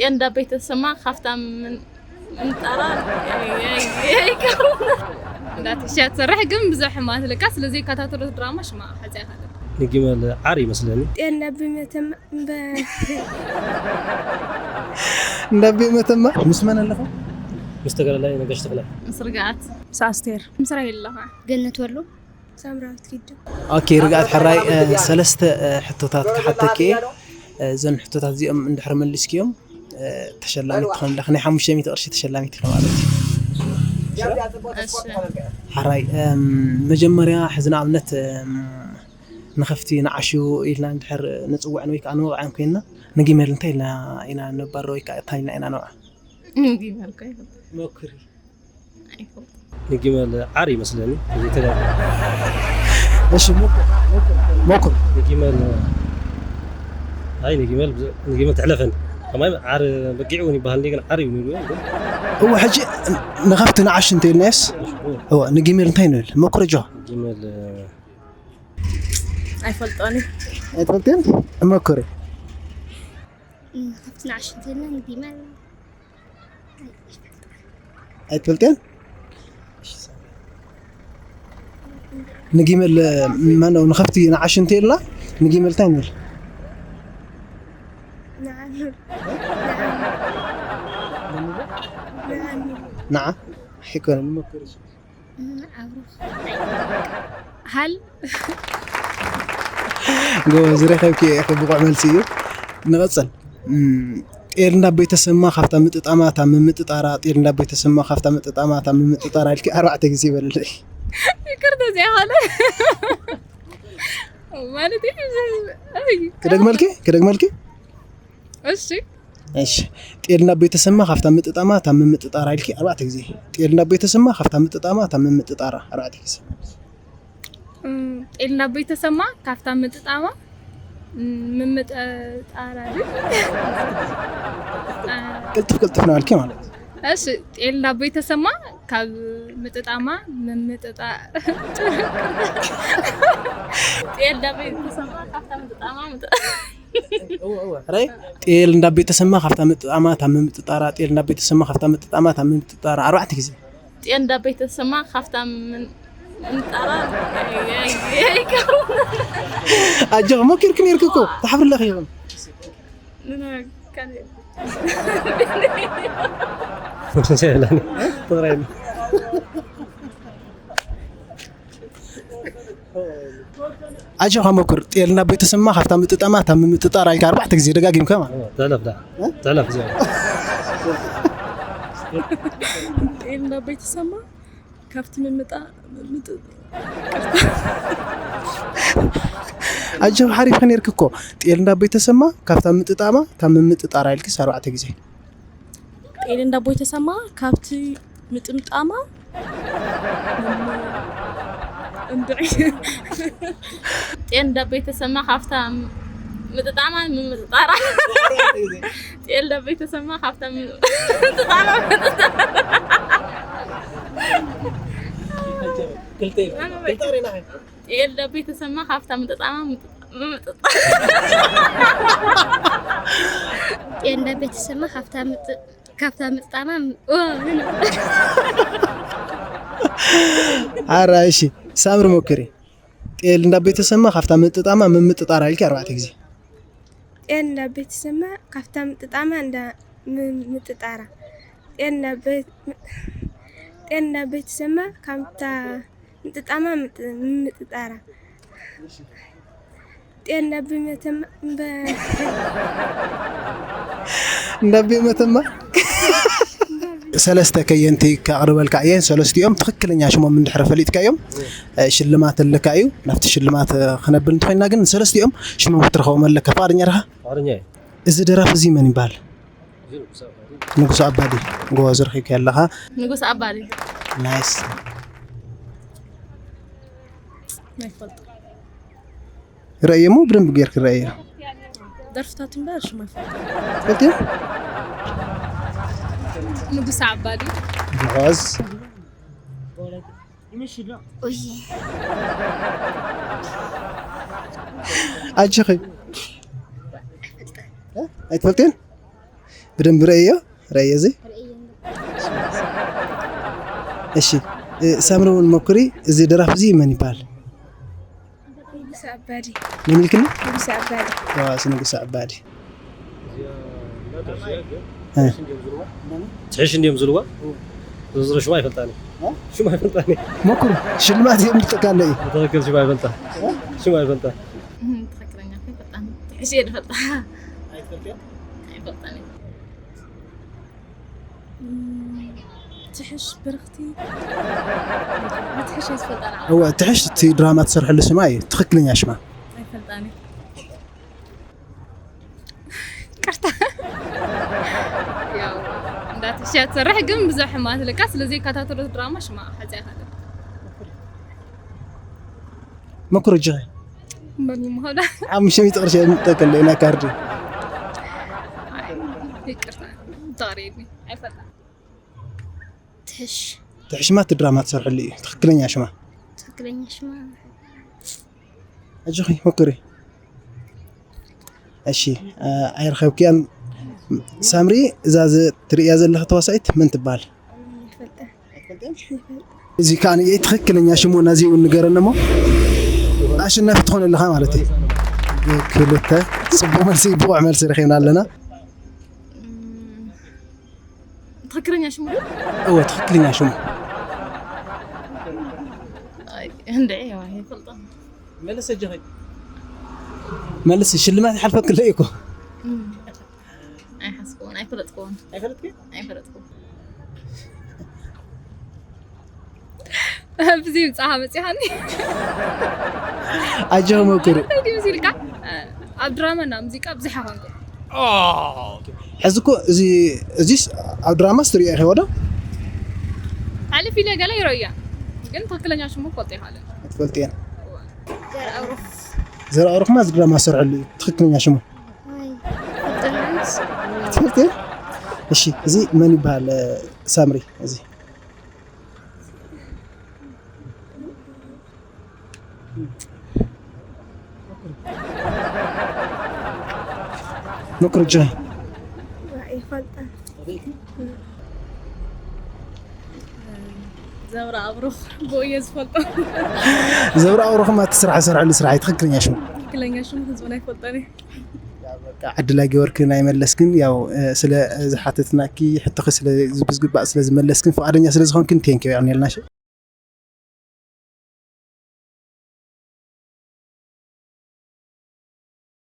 ጤል እንዳበይ ተሰማ ካብታ ምን-፣ ምንጣራ እንዳትሻ ትሰርሕ ግን ብዙሕ ሕማት ልካ ስለዘይከታተሎ ድራማ ሽማ ሓፂያ ካለ ንጊመል ዓር ይመስለኒ። ጤል እንዳበይ መተማ እምበ-፣ እንዳበይ መተማ ምስ መን ኣለኹ? ምስ ተጋዳላይ ነጋሽ ተኽላይ። ምስ ርግኣት። ምስ ኣስቴር። ምስ ራሄል ኣለኻ። ገነት ወሎ። ሳምራዊት ኪዱ። ኦኬ፣ ርግኣት ሕራይ፣ እ፣ ሰለስተ፣ እ፣ ሕቶታት ክሓተኪ እየ። እ፣ እዘን ሕቶታት እዚኦም እንድሕር መሊስኪዮም፣ እ፣ ተሸላሚት ትኾኒ ኣለኺ። ናይ ሓሙሽተ ሚእቲ ቅርሺ ተሸላሚት ኢኺ ማለት እዩ። እሺ። ሕራይ፣ እም፣ መጀመርያ ሕዚ ንኣብነት፣ እም፣ ንኸፍቲ ንዓሹ ኢልና እንድሕር ንጽውዐን ወይ ከዓ ንወቕዐን ኮይንና፣ ንጊመል እንታይ ኢልና ኢና ነባርሮ ወይ ከዓ እንታይ ኢልና ኢና ነውዐ? ንጊመል እኮ ይፈልጥ። ሞክሪ። ኣይፈልጥ። ንጊመል ዓር ይመስለኒ። ዘይተጋ-፣ እሺ፣ ሞክር፣ ሞክር፣ ሞክር። ንጊመል፣ ኣይ፣ ንጊመል ብዘ-፣ ንጊመል ትሕለፈኒ። ከማይ ዓር በጊዕ እውን ይበሃል፣ እንዴ ግን ዓር እዩ ንብሎ። እወ፣ ሕጂ ንኸፍቲ ንዓሽ እንተ ኢልናየስ? እወ፣ ንጊመል እንታይ ንብል? ሞክር፣ ጆ። ጊመል፣ ኣይፈልጦን። ኣይትፈልጥን? ሞክሪ። እም፣ ከብቲ ንዓሽ እንተ ኢልና ንጊመል። ኣይትፈልጥን? ንጊመል፣ ማነው ንኸፍቲ ንዓሽ እንተ ኢልና ንጊመል እንታይ ንብል? ንዓ ንብል። ንዓ ንብል። ንዓ? ኣይኮነን፣ ሞክሪ። እም፣ ኣብሩ። ሃል። ጎበዝ፣ ረኸብኪ ኢኺ፣ ብቑዕ መልሲ እዩ። ንቐጽል። እም፣ ጤል እንዳቦይ ተሰማ ካብታ ምጥጣማ እታ ምምጥጣራ፣ ጤል እንዳቦይ ተሰማ ካብታ ምጥጣማ እታ ምምጥጣራ ኢልኪ ኣርባዕተ ግዜ በልለይ። ይቅርታ፣ እዚኣ ኻለ ማለት እዩ። ኣይ። ክደግመልኪ? ክደግመልኪ? እሺ። እሺ። ጤል እንዳቦይ ተሰማ ካብታ ምጥጣማ እታ ምምጥጣራ ኢልኪ ኣርባዕተ ግዜ። ጤል እንዳቦይ ተሰማ ካብታ ምጥጣማ እታ ምምጥጣራ ኣርባዕተ ግዜ። እም፣ ጤል እንዳቦይ ተሰማ ካብታ ምጥጣማ፣ እም፣ ምምጥጣራ ድዩ? አ፣ ቅልጥፍ ቅልጥፍ ነው ያልኪ ማለት ነው። እሺ፣ ጤል እንዳቦይ ተሰማ ካብ ምጥጣማ ምምጥጣ-፣ ጤል እንዳቦይ ተሰማ ካብታ ምጥጣማ ምጥ-፣ እወ፣ እወ። ሕራይ? ጤል እንዳቦይ ተሰማ ካብታ ምጥጣማ እታ ምምጥጣራ፣ ጤል እንዳቦይ ተሰማ ካብታ ምጥጣማ እታ ምምጥጣራ፣ ኣርባዕተ ግዜ። ጤል እንዳቦይ ተሰማ ካብታ ምን-፣ ምንጣራ፣ ኣጆኺ፣ ሞኪርኪ ነይርኪ እኮ፣ ትሓፍሪ ኣለኺ ኢኺ። ንና-፣ ካልእ። ትግራይ ነው። ኣጆኻ ሞክር። ጤል እንዳቦይ ተሰማ ካብታ ምጥጣማ እታ ምምጥጣር ኢልካ ኣርባዕተ ግዜ ደጋጊምካ ማለት። ተለፍ ዳ። እ? ተለፍ እዚኣ። ጤል እንዳቦይ ተሰማ ካብቲ ምምጣ-፣ ምምጥ-፣ ኣጆኻ ሓሪፍካ ነይርክ እኮ። ጤል እንዳቦይ ተሰማ ካብታ ምጥጣማ እታ ምምጥጣር ኢልክስ ኣርባዕተ ግዜ። ጤል እንዳቦይ ተሰማ ካብቲ ምጥምጣማ እንድዒ። ጤል እንዳቦይ ተሰማ ካብታ ምጥጣማ ምምጥጣራ። ጤል እንዳቦይ ተሰማ ካብታ ምጥጣማ ምጥጣራ። ክልተ እዩ። ክልተ ሬና። ጤል እንዳቦይ ተሰማ ካብታ ምጥጣማ ምጥጣ-፣ ምጥጣ-፣ ጤል እንዳቦይ ተሰማ ካብታ ምጥ-፣ ካብታ ምጥጣማ ም-፣ ኦ፣ ምን? ኣራ፣ እሺ፣ ሳምሪ ሞክሪ። ጤል እንዳቦይ ተሰማ ካብታ ምጥጣማ ምምጥጣራ ኢልኪ ኣርባዕተ ግዜ። ጤል እንዳቦይ ተሰማ ካብታ ምጥጣማ እንዳ ም-፣ ምጥጣራ። ጤል እንዳቦይ፣ ጤል እንዳቦይ ተሰማ ካብታ ምጥጣማ ምጥ-፣ ምምጥጣራ። ጤል እንዳቦይ መተማ እምበ-፣ እንዳቦይ መተማ። ሰለስተ ከየንቲ ከቕርበልካ እየ። ሰለስቲኦም ትኽክለኛ ሽሞም እንድሕር ፈሊጥካዮም፣ እ፣ ሽልማት ኣለካ እዩ። ናብቲ ሽልማት፣ እ፣ ክነብል እንተኾይንና ግን ሰለስቲኦም ሽሞም ክትረኽቦም ኣለካ። ፍቓደኛ ዲኻ? ፍቓደኛ እየ። እዚ ደራፊ እዚ መን ይበሃል? ንጉስ ኣባዲ። ጎበዝ፣ ረኺብካዮ ኣለኻ። ንጉስ ኣባዲ። ናይስ። ኣይፈልጥ። ረእየሞ ብደንብ ጌርክ ረእየ። ደርፍታት እምበር ሽሙ ኣይፈልጥ። ፈልጥዮ? ንጉስ ኣባዲ። ጎበዝ። ኡይ። ኣጆኺ። እ? ኣይትፈልጥዮን? ብደንብ ረእዮ፣ ረእዮ እዚ። እሺ፣ እ፣ ሳምሪ እውን ሞክሪ። እዚ ደራፊ እዚ መን ይበሃል? ንጉስ ኣባዲ። መን ኢልክኒ? ንጉስ ኣባዲ። ዋ፣ እዚ ንጉስ ኣባዲ። እ። ትሕሽ እንዲዮም ዝልዋ? ዝርዝሮ ሽማ ኣይፈልጣን እየ። እ? ሽማ ኣይፈልጣን እየ። ሞክሩ። ሽልማት እዮም ዝጠቃለ እዩ። ብትኽክል ሽማ ኣይፈልጣን። ሽማ ኣይፈልጣን። እም፣ ትኽክለኛ እኮ ኣይፈልጣን። ትሕሽ እየ ዝፈልጣ። ኣይፈልጣን እየ። እም፣ ትሕሽ ብርኽቲ። ትሕሽ እየ ዝፈልጣ ንዓ። እወ፣ ትሕሽ እቲ ድራማ ትሰርሐሉ ሽማ እዩ። ትኽክለኛ ሽማ። ኣይፈልጣን እየ። ይቅርታ። ያው እንዳትሕሽ እያ ትሰርሕ፣ ግን ብዙሕ ሕማ ትልቃ፣ ስለዚ ይከታተሎ ድራማ ሽማ ሓፂያ ካልእ። መኩር ጅኸ? እምበር ይምሃዳ። ሓሙሽተ ሚእቲ ቅርሺ እየ ምጠቀለ ናይ ካርዲ። ይቅርታ፣ ተቕሪኒ። ኣይፈልጣ። ትሕሽ። ትሕሽ ሽማ እቲ ድራማ ትሰርሐሉ እዩ። ትኽክለኛ ሽማ። ትኽክለኛ ሽማ። ኣጆኺ፣ ሞክሪ። እሺ፣ እ፣ ኣይረኸብክያን። ሳምሪ፣ እዛ ዝ-፣ ትርእያ ዘለኺ ተዋሳኢት መን ትበሃል? ኣይፈልጥን። እዚ ከኣ ንየ ትኽክለኛ ሽሙ ናዚ እውን ንገረኒ እሞ ኣሸናፊ ትኾን ኣለኻ ማለት እዩ። ክልተ፣ ጽቡቕ መልሲ፣ ብቑዕ መልሲ ረኺብና ኣለና። እም፣ ትኽክለኛ ሽሙ ድዩ? እወ፣ ትኽክለኛ ሽሙ። ኣይ፣ እንድዒ፣ እዋ፣ ኣይፈልጦን። መልስ ኣጆኺ። መልስ ሽልማት ይሓልፈክለ እዩ እኮ። እም፣ ኣይሓስብኩዎን፣ ኣይፈለጥኩዎን። ኣይፈለጥኪ? ኣይፈለጥኩዎን። ብዚ ምጻኻ መጺኻኒ። ኣጆኺ መኩሪ። እንታይ ድዩ መሲልካ? ኣብ ድራማ እና ሙዚቃ ብዙሕ ኣይኮንኩን። ሕዚ እኮ እዚ፣ እዚስ ኣብ ድራማስ ትርእዮ ኢኺ ወዶ? ሕልፍ ኢለ ገለ ይረእያ፣ ግን ትኽክለኛ ሽሙ ክፈልጦ ይኽእል። ኣይትፈልጥየን። ዘርኣብሩኽ። ዘርኣብሩኽማ እዚ ድራማ ዝሰርሐሉ እዩ ትኽክለኛ ሽሙ። ኣይ፣ ኣይፈልጥን። ኣይትፈልጥየን? እሺ፣ እዚ መን ይበሃል? ሳምሪ፣ እዚ ምክርጃ። ይፈልጣ። ዘብራ ኣብሩኽ ብኡ እየ ዝፈልጦ። ዘብራ ኣብሩኽማ እቲ ስራሕ ዝሰርሐሉ ስራሕ እዩ ትኽክለኛ ሽሙ። ትኽክለኛ ሽሙ ህዝብና ኣይፈልጦን እዩ። በቃ ዕድል ኣይገበርክን ኣይመለስክን። ያው፣ እ፣ ስለ ዝሓተትናኪ ሕቶኺ ስለ ዝግባእ ስለ ዝመለስክን ፍቓደኛ ስለ ዝኾንክን ቴንኪው የቐንየልና። እሺ።